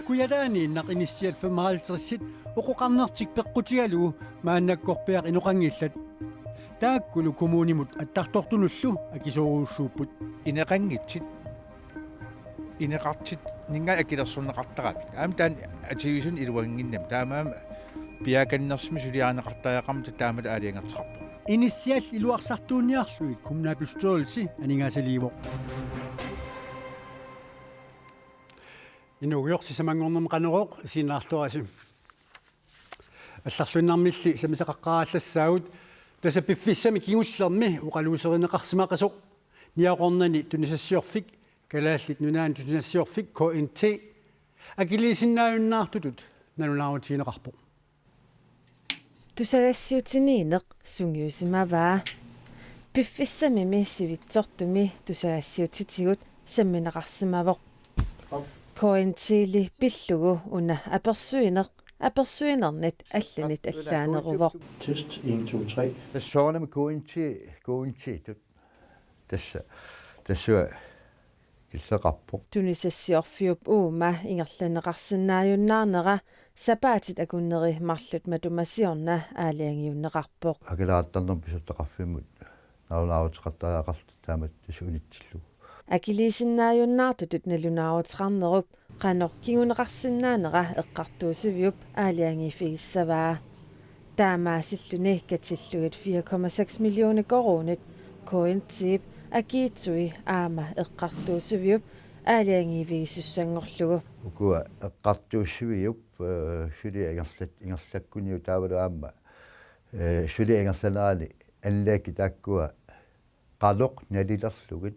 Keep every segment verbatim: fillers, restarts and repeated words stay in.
Kujataaniinnaq inissiat femoghalvtredsit oqoqarnertik peqqutigalugu maannakkorpiaq inoqanngillat. Taakkulu kommunimut attartortunullu akisoorujussuupput. Ineqanngitsut, ineqartitsinninngaanniit akilersorneqartaramik. Aamma taanna atuisunut iluannginnami. Taamaammat piaakannersumik suliarineqartariaqarmat taamaallaat aalajangerteqarpoq. Inissiat iluarsartuunniarlugit kommunalbestyrelse aningaasaliivoq. Inuugujoq, sisamanngornermi Qanorooq isiginnaarluarisi. Allarluinnarmilli sammisaqaqqaarallassagut, tassa piffissami kingullermi oqaluuserineqarsimaqasoq niaqornani tunisassiorfik, Kalaallit Nunaanni tunisassiorfik K N T, akiliisinnaajunnaartutut nalunaarutigineqarpoq. Tusagassiutiniinneq sungiusimavaa. Piffissamimi sivitsortumi tusagassiutitigut sammineqarsimavoq. K N T-li pillugu una apersuineq, apersuinernit allanit allaaneruvoq. Test en, to, tre. Tassa soorunami K N T, K N T-tut. Tassa, tassa killeqarpoq. Tunisassiorfiup uuma ingerlanneqarsinnaajunnaarnera sapaatit akunneri marluk matuma siorna aalajangiunneqarpoq. Akileraartarnermut pisortaqarfimmut nalunaaruteqartariaqarluta taamatut tassa unitsillugu. Akiliisinnaajunnaartutut nalunaaruteqarnerup qanoq kinguneqarsinnaanera eqqartuussiviup aalajangiiffigissavaa. Taamaasilluni katillugit fire komma seks millioner koruunit K N T-p akiitsui aamma eqqartuussiviup aalajangiiffigisussanngorlugu. Ukua eqqartuussiviup, eh, suliaq ingerlat-, ingerlakkuniuk taavalu aamma, eh, suliaq ingerlanerani anlæggi taakkua qanoq nalilerlugit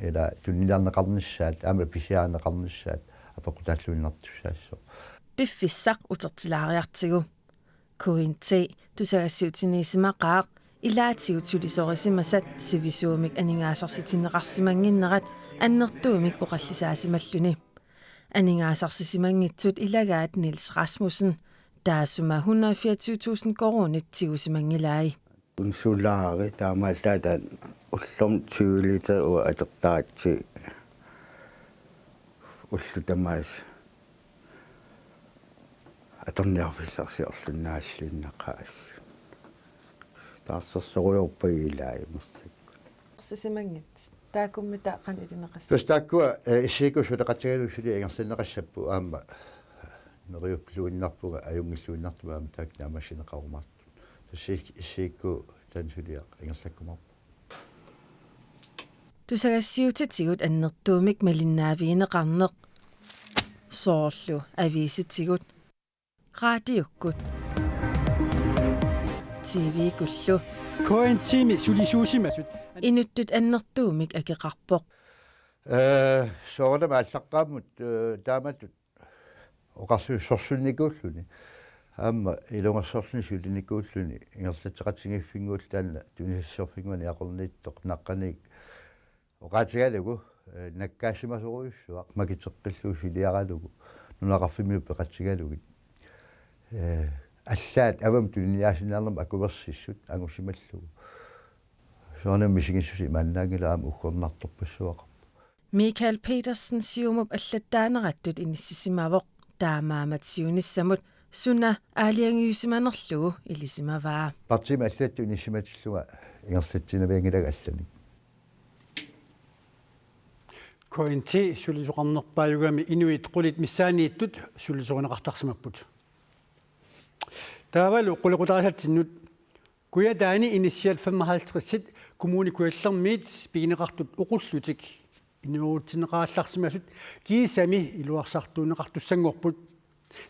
ila tunnilerneqarnissaat, aamma pisiarineqarnissaat apeqqutaalluinnartussaassaaq. Piffissaq utertilaariartigu. K N T tusagassiutiniissimaqaaq ilaatigut sulisorisimasat sivisuumik aningaasarsititsineqarsimannginnerat annertuumik oqallisaasimalluni. Aningaasarsisimanngitsut ilagaat Niels Rasmussen, taassuma hundrede fireogtyve tusind koruunit tigusimanngilai. Unsullaari taamaallaat ullormut tyve liter uanga atortaratsigit ullut tamaasa atorniarfissarsiorluinnarluinnaqaaq. Taarsersorujorpagilaai massakkut. Arsisimanngitsut. Taakkuummita qanoq ilineqassapput? Tassa taakkua, eh, S I K suleqatigalugu suliaq ingerlanneqassapput aamma neriuppiluinnarpunga ajunngilluinnartumik aamma taakku naammassineqarumaartut. Tassa S I K taanna suliaq ingerlakkumaarpoq. Tusagassiutitigut annertuumik malinnaavigineqarneq. Soorlu aviisitigut, raadiukkut, T V-kkullu. K N T-mi sulisuusimasut. Inuttut annertuumik akeqarpoq. Eh, soorunami aallaqqaammut, eh, taamatut oqarluinnarsorsunnikuulluni. Aamma ilungersorluni sulinikuulluni ingerlatseqatigiiffinnguullu taanna tunisassiorfinnguani aqunniittoq naqqaniit oqaatigalugu, eh, nakkaasimasorujussuaq makiteqqillugu suliaralugu nunaqarfimmiut peqatigalugit. Eh, allaat avammut tuniniaasinnaanera akuersissut angusimallugu. Soorunami misigissuseq imaannaanngilaq aamma uggornartorpassuaqarpoq. Michael Petersen Siumup allattaanerattut inissisimavoq, taamaammat siunissamut suna aalajangiussimanerlugu ilisimavaa. Partiimik allattut inissimatillunga ingerlatsinavianngilanga allanik. K N T sulisoqarnerpaajugami inuit qulit missaanniittut sulisorineqartarsimapput. Taavalu qulequtaasatsinni Kujataani inissiat femoghalvtredsit Kommune Kujallermiit pigineqartut oqullutik inuerutsinneqarallarsimasut kiisami iluarsartuunneqartussanngorput.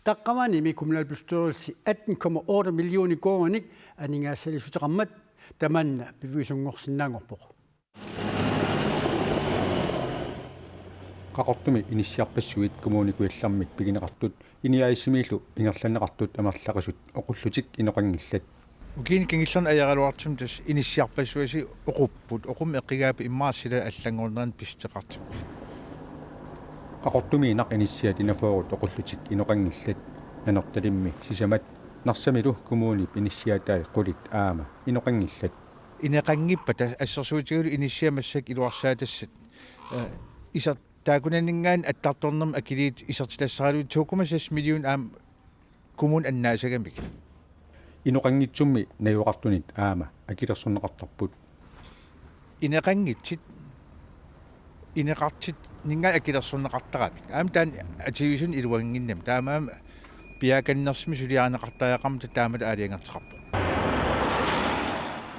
Taqqavani kommunalbestyrelse atten komma otte millioner koruuninik aningaasaliissuteqarmat tamanna piviusunngorsinnaanngorpoq. Qaqortumi inissiarpassuit Kommune Kujallermiit pigineqartut INI A/S-imiillu ingerlanneqartut amerlaqisut oqullutik inoqanngillat. Ukiuni kingullerni ajornaraluartumik tassa inissiarpassuit oqupput, oqummik eqqugaapput immaqa sila allanngornerani pissuteqartipput. Qaqortumiinnaq inissiat enogfyrre oqullutik inoqanngillat, Nanortalimmi sisamat, Narsamilu kommunip inissiatai qulit aamma inoqanngillat. Ineqanngippat ta-, assersuutigalugu inissiat massakkut iluarsaatassat. Eh, iser-, taakkunaninngaanniit attartornermut akiliit isertitassaraluit to komma seks million aamma kommunip annaasagamik. Inoqanngitsummi najugaqartunit aamma akilersorneqartarput. Ineqanngitsut, ineqartutsinninngaanniit akilersorneqartaramik. Aamma taanna atuisunut iluannginnami. Taamaammat piaakannersumik suliarineqartariaqarmat taamatut aalajangertaqarpoq.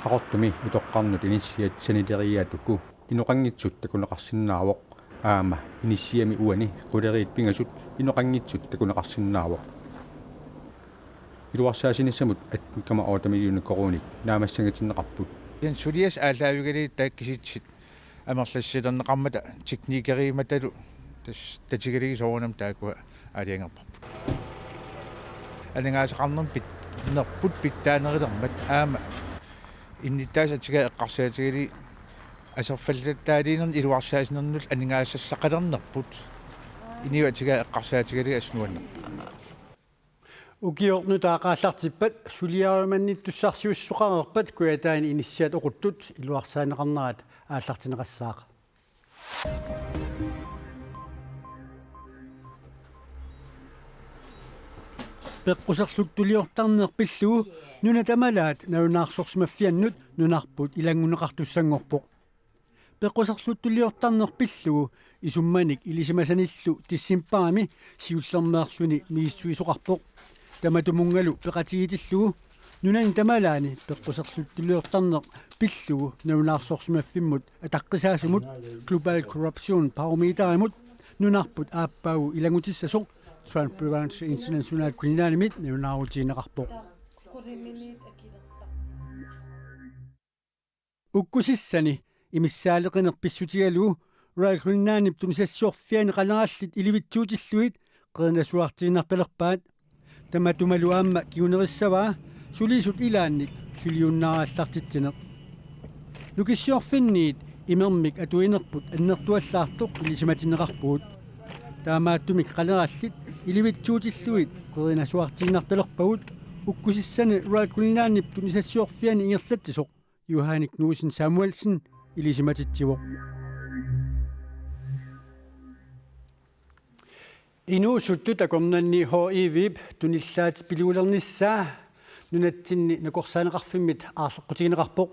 Qaqortumi utoqqarnut inissiat sanileriaat uku inoqanngitsut takuneqarsinnaavoq. Aamma inissiami uani quleriit pingasut inoqanngitsut takuneqarsinnaavoq. Iluarsaasinissamut atten komma otte millioner koruunit naammassangatinneqarput. Kisianni suliassat aallaavigalugit taakku kisitsisit amerlassilerneqarmata teknikeriummatalu tassa tatigalugit soorunami taakkua aalajangerparput. Aningaasaqarnermut pit-, -nerput pitsaanerulermat aamma innuttaasut atigaat eqqarsaatigalugit aserfallataalernermut iluarsaasinermullu aningaasassaqalernerput inuit atigaat eqqarsaatigalugit assut nuannerpoq. Ukioq nutaaq aallartippat suliarimannittussarsiuissoqareerpat Kujataani inissiat oquttut iluarsaanneqarnerat aallartinneqassaaq. Peqquserluttuliortarneq pillugu nunat tamalaat nalunaarsorsimaffiannut nunarput ilanngunneqartussanngorpoq. Peqquserluttuliortarneq pillugu isummanik ilisimasanillu decembarimi siullermeerluni misissuisoqarpoq. Tamatumunngalu peqatigiitillugu nunani tamalaani peqquserluttuliortarneq pillugu nalunaarsorsimaffimmut ataqqisaasumut Global Corruption Barometerimut nunarput aappaagu ilanngutissasoq Transparency International Greenlandimit nalunaarutigineqarpoq. Ukkusissani imissaaleqineq pissutigalugu Royal Greenlandip tunisassiorfiani qalerallit ilivitsuutillugit qerinasuartiinnartalerpaat. Tamatumalu aamma kingunerissavaa sulisut ilaannik suliunnaarallartitsineq. Nukissiorfinniit imermik atuinerput annertuallaartoq ilisimatinneqarpugut. Taamaattumik qalerallit ilivitsuutillugit qerinasuartiinnartalerpagut ukkusissani Royal Greenlandip tunisassiorfiani ingerlatsisoq Johanne Knudsen Samuelsen ilisimatitsivoq. Inuusuttut akornanni H I V-p tunillaatipiluulernissaa nunatsinni nakorsaaneqarfimmit aarleqqutigineqarpoq.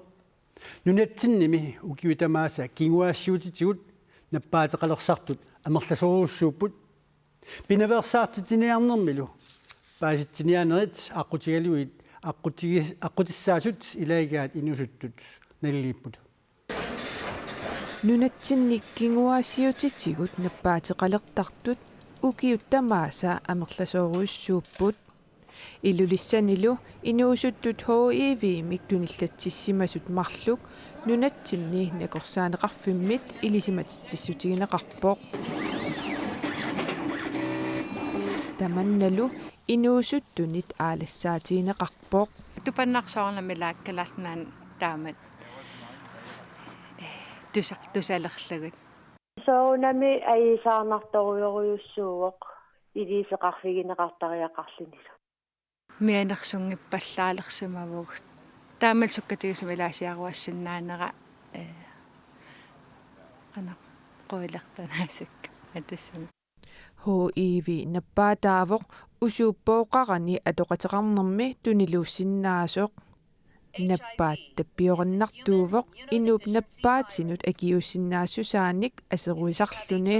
Nunatsinnimi ukiut tamaasa kinguaassiuutitigut nappaateqalersartut amerlasoorujussuupput. Pinaveersaartitsiniarnermilu paasitsiniaanerit aqqutigalugit aqqutigis-, aqqutissaasut ilagigaat inuusuttut naliliipput. Nunatsinni kinguaassiuutitigut nappaateqalertartut ukiut tamaasa amerlasoorujussuupput. Ilulissanilu inuusuttut H I V-mik tunillatsissimasut marluk nunatsinni nakorsaaneqarfimmit ilisimatitsissutigineqarpoq. Tamannalu inuusuttunit aalassaatigineqarpoq. Tupannarsoornami laakkalaarnaan taamat tusaq tusalerlugut. Soorunami ajuusaarnartorujorujussuuvoq iliuuseqarfigineqartariaqarlunilu. Mianersunngippallaarsimavagut. Taamalu sukkatigisumik ilaasiaruassinnaanera, eh, qanoq quilertanaasakka atussami. H I V nappaataavoq usuup pooqarani atoqateqarnermi tuniluussinnaasoq. Nappaat tappiorannartuuvoq inuup nappaatinut akiuussinnaassusaanik aseruisarluni.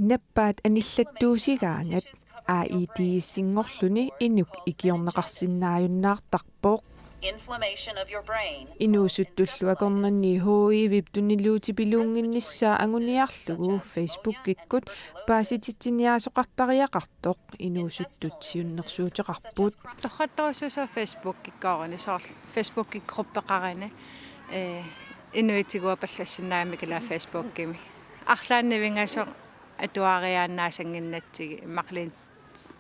Nappaat anillattuusigaangat A I D-sinngorluni inuk ikiorneqarsinnaajunnaartarpoq. Inflammation of your brain. Inuusuttullu akornanni H I V-p tuniluutipiluunnginnissaa anguniarlugu Facebookikkut paasititsiniaasoqartariaqartoq inuusuttut siunnersuuteqarput. Torrattorujussuusoq Facebookikkoorani, soorlu Facebooki gruppeqarani, eh, inuit tiguapallassinnaamik ila Facebookimi. Arlaannik nivingasoq atuariaannaasannginnatsigit, immaqa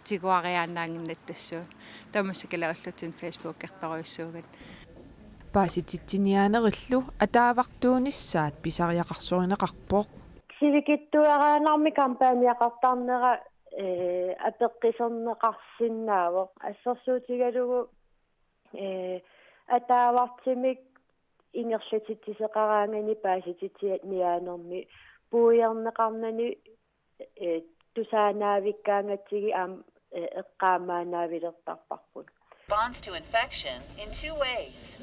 tiguariaannaannginnatta tassuuna. Tamassi kila ullutsinnut Facebookertorujussuugatta. Paasititsiniaanerillu ataavartuunissaat pisariaqarsorineqarpoq. Sivikitsuaraannarmi kampagneqartarnera, eh, apeqquserneqarsinnaavoq. Assersuutigalugu, eh, ataavartumik ingerlatitsisoqaraangatta paasititsiniaanermi puiorneqarnani, eh, tusaanaavikkaangatsigit aamma, eh, eqqaamaannaavilertarparput. Responds to infection in two ways.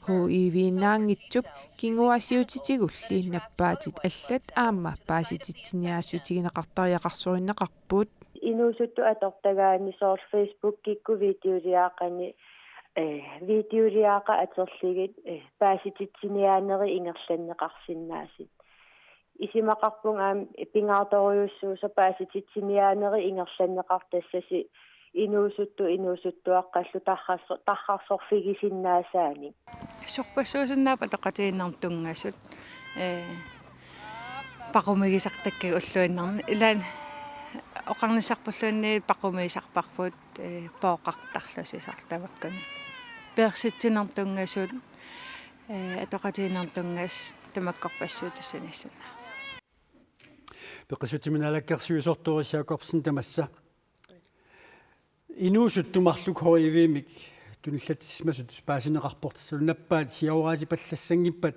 H I V-naanngitsup kinguaassiuutitigulli nappaatit allat aamma paasititsiniaassutigineqartariaqarsorinneqarput. Inuusuttut atortagaanni soorlu Facebookikkut videoliaaqanik, eh, videoliaaqat atorlugit, eh, paasititsiniaanerit ingerlanneqarsinnaasut. Isumaqarpunga aamma pingaartorujussuusoq paasititsiniaanerit ingerlanneqartassasi inuusuttut inuusuttuaqqallu tarrarso-, tarrarsorfigisinnaasaanik. Sorpassuusinnaavoq atoqatigiinnermut tunngasut, eh, paqumigisartakkagut ulluinnarni. Ilaanni oqarnissarpulluunniit paqumigisarparput, eh, pooqartarlusi soorlu tamakkuninnga. Peersitsinermut tunngasut, eh, atoqatigiinnermut tunngasut tamakkorpassuit tassaniissinnaavoq. Peqqissutsimut naalakkersuisoq Doris Jakobsen tamassa. Inuusuttut marluk H I V-mik tunillatsissimasut paasineqarput tassalu nappaat siaruaatipallassanngippat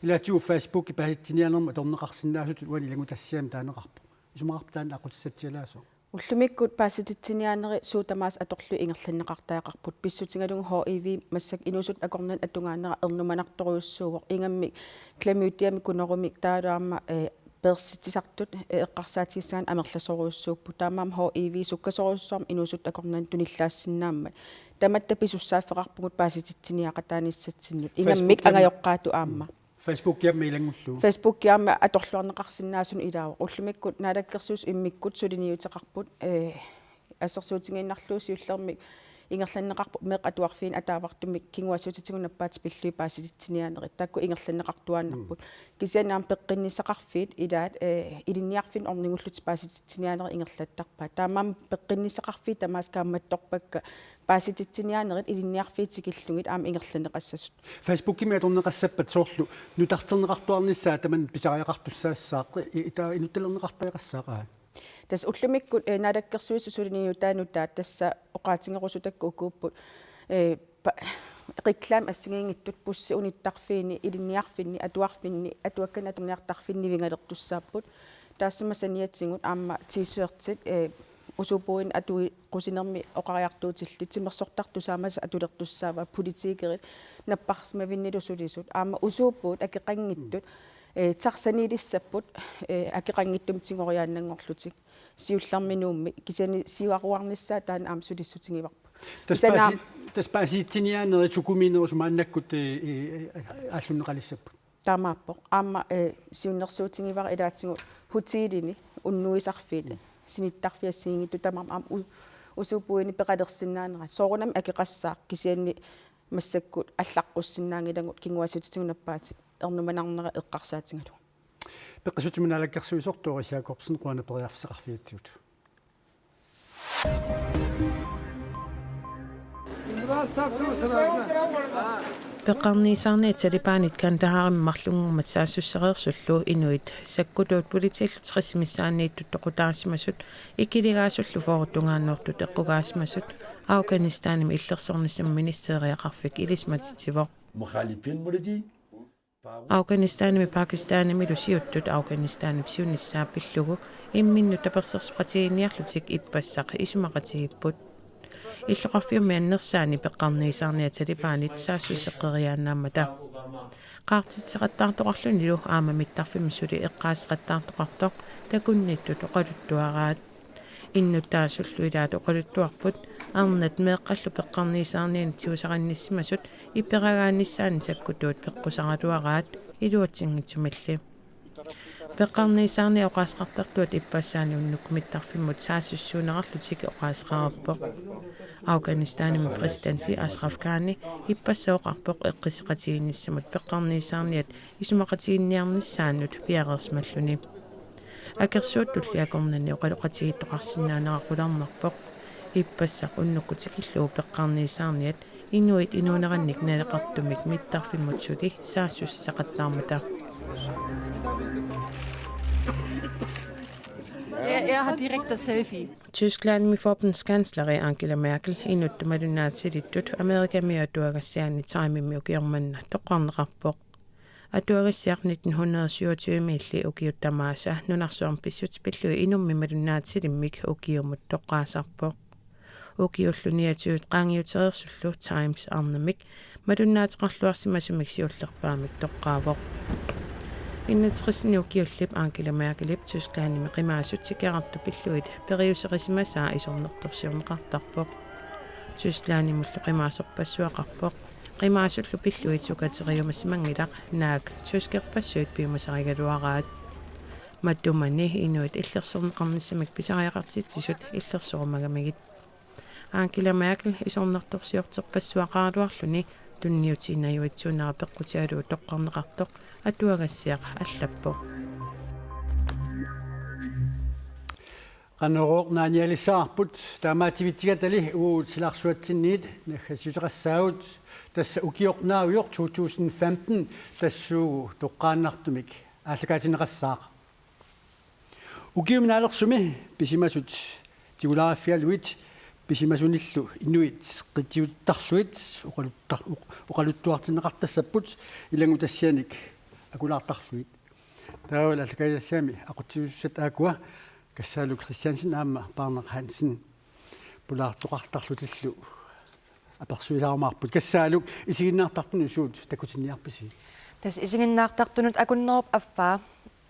ilaatigut Facebooki paasititsiniaanermut atorneqarsinnaasutut uani ilanngutassiami taaneqarpoq. Isumaqarpit taanna aqqutissatsialaasoq? Ullumikkut paasititsiniaanerit suut tamaasa atorlugit ingerlanneqartariaqarput. Pissutigalugu H I V massakkut inuusuttut akornanni atugaanera ernumanartorujussuuvoq. Ingammik klamydiamik kunorumik taavalu aamma, eh, peersitsisartut, eh, eqqarsaatigissagaanni amerlasoorujussuupput. Taamaammat H I V sukkasoorujussuarmik inuusuttut akornanni tunillaassinnaammat. Tamatta pisussaaffeqarpugut paasititsiniaqataanissatsinnut. Ingammik Facebookiammi- angajoqqaatut aamma. Facebookiammi ilanngullugu. Facebookiammi atorluarneqarsinnaasunut ilaavoq. Ullumikkut naalakkersuisut immikkut suliniuteqarput, eh, assersuutigiinnarlugu siullermik ingerlanneqarpoq meeqqat atuarfiini ataavartumik kinguaassiuutitigut nappaatit pillugit paasititsiniaanerit. Taakku ingerlanneqartuaannarput. Mm. Kisianni aamma peqqinnissaqarfiit ilaat, eh, ilinniarfinni ornigullutik paasititsiniaanerit ingerlattarpaat. Taamaammat peqqinnissaqarfiit tamaasa kaammattorpakka paasititsiniaanerit ilinniarfiit tikillugit aamma ingerlanneqassasut. Facebookimi atorneqassappat soorlu nutarterneqartuarnissaa tamanna pisariaqartussaassaaq, i-, ita-, inuttalerneqartariaqassaaq? Tassa ullumikkut, eh, naalakkersuisut suliniutaa nutaat tassa oqaatigerusutakka ukuupput, eh, pa-, reklaamit assigiinngitsut bussit unittarfiini, ilinniarfinni, atuarfinni, atuakkanik atorniartarfinni nivigalertussaapput. Taassuma saniatigut aamma T-shirtit, eh, usuup puuini atueqqusinermi oqariartuutillit, timersortartut taamatut atulertussaavaat, politikerit napparsimavinnilu sulisut. Aamma usuup puut akeqanngitsut, eh, taxaniilissapput, eh, akeqanngitsumik tigoriaannanngorlutik. Siullermik Nuummi, kisianni siuaruarnissaa taanna aamma sulissutigivarput. Tassa kisianni paasi-, aamma tassa paasititsiniaanerit sukumiinerusut maannakkut, eh, eh, aallunneqalissapput. Taamaappoq. Aamma, eh, siunnersuutigivara ilaatigut hotelini unnuisarfiit, mm, sinittarfiit assigiinngitsut tamarmik aamma u-, usuup puuini peqalersinnaanerat. Soorunami akeqassaaq kisianni massakkut allaqqussinnaanngilagut kinguaassiuutitigut nappaatit ernumanarnerat eqqarsaatigalugu. Peqqissutsimut naalakkersuisoq Doris Jakobsen, qujanaq periarfissaqarfigatsigut. Peqarniisaarniat Talibanit Kandaharimut marlunngormat saassussereersullu inuit sakkutuut politiillu tredive missaanniittut toqutaasimasut ikiligaasullu fyrret tungaannoortut eqqugaasimasut Afghanistanimi illersornissamut ministeriaqarfik ilisimatitsivoq. Afghanistanimi Pakistanimilu siuttut Afghanistanip siunissaa pillugu imminnut tapersersoqatigiinniarlutik ippassaq isumaqatigiipput. Illoqarfiummi annersaani peqqarniisaarniat Talibanit saassusseqqeriaannaammata. Qaartitseqattaartoqarlunilu aamma mittarfimmut suli eqqaaseqattaartoqartoq takunnittut oqaluttuaraat. Innuttaasullu ilaat oqaluttuarput arnat meeqqallu peqqarniisaarnianit tigusarinnissimasut iperagaannissaannik sakkutuut peqqusaraluaraat iluatsinngitsumilli. Peqqarniisaarniat oqaaseqartartuat ippassaani unnukkut mittarfimmut saassussuunerarlutik oqaaseqarpoq. Afghanistanimi præsidenti Ashraf Ghani ippassaq oqarpoq eqqissaqatigiinnissamut peqqarniisaarniat isumaqatigiinniarnissaannut piareersimalluni. Akersuuttulli akornanni oqaloqatigiittoqarsinnaanera qularnarpoq. Ippassaq unnukkut tikillugu peqqarniisaarniat inuit inuunerannik naleqartumik mittarfimmut suli saassussisaqattaarmata. Jeg, jeg har direkte selfie. Tysklandimi forbundskansleri Angela Merkel inuttut malunnaatsilittut Amerikamiut atuagassiaanni Timemi ukioq manna toqqarneqarpoq. Atuagassiaq nitten hundrede syvogtyve-miilli ukiut tamaasa nunarsuarmi pissutsit pillugit inummik malunnaatsilimmik ukiumut toqqaasarpoq. Ukiullu niogtyve qaangiutereersullu Times arnamik malunnaateqarluarsimasumik siullerpaamik toqqaavoq. Enogtresini ukiullip Angela Merkelip Tysklandimi qimaasut sikerartut pillugit periuserisimasaa isornartorsiorneqartarpoq. Tysklandimullu qimaasorpassuaqarpoq. Qimaasullu pillugit sukateriumassimanngilaq naak tyskerpassuit piumasarigaluaraat. Matumani inuit illersorneqarnissamik pisariaqartitsisut illersorumagamigit. Angela Merkel isornartorsiorterpassuaqaraluarluni tunniutiinnajuitsuunera peqqutigalugu toqqarneqartoq atuagassiaq allappoq. Qanorooq naanialissavarput, taamaativitsigatali uagut silarsuatsinniit naggasiuteqassaagut, tassa ukioq naaviuq to tusind femten tassuugu toqqaannartumik aallakaatinneqassaaq. Ukiumi naalersornermi pisimasut tigulaariffigalugit pisimasunillu inuit qitiuttarlugit oqaluttar-, oq-, oqaluttuartinneqartassapput ilanngutassianik akulaartarlugit. Taava aallakaatitassiami aqutsisussat aakkua Kassaaluk Kristiansen aamma Paarnaq Hansen pulaartoqartarlutillu apersuisaarumaarput. Kassaaluk, isiginnaartartunut suut takutinniarpisi? Tassa isiginnaartartunut akunnerup affaa,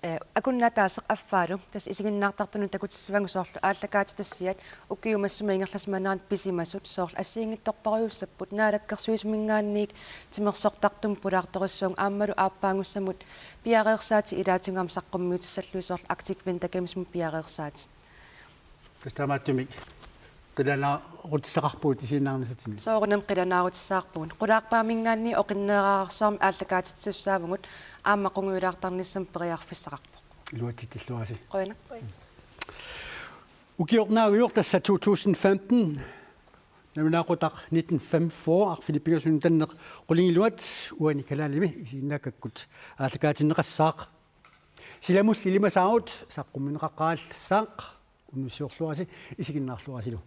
eh, akunnataaseq affaalu. Tassa isiginnaartartunut takutissavagut soorlu aallakaatitassiat ukiumassummik ingerlasimaneranni pisimasut, soorlu assigiinngitsorpassuussapput, naalakkersuisuminngaanniit timersortartumut pulaartorissavagut aammalu aappaagussamut piareersaatit ilaatigut aamma saqqummiutissallugit soorlu Arctic Winter Gamesimi piareersaatit. Tassa taamaattumik qilanaarutissaqarpugut isiginnaarnissatsinni. Soorunami qilanaarutissaqarpugut. Qulaarpaaminngaanniit oqinneeraarsuarmik aallakaatitsisussaavugut aamma qungujulaartarnissamut periarfissaqarpoq. Iluatsitsilluarisi. Qujanaq. Ukioq naaviuq tassa to tusind femten. Nalunaaqutaq nitten femogfyrre arfineq-pingasunut tanneq qulingiluat uani kalaalimi isiginnaakkakkut aallakaatinneqassaaq. Silamulli ilimasaarut saqqummiunneqaqqaallassaaq, unnussiorluarisi isiginnaarluarisilu.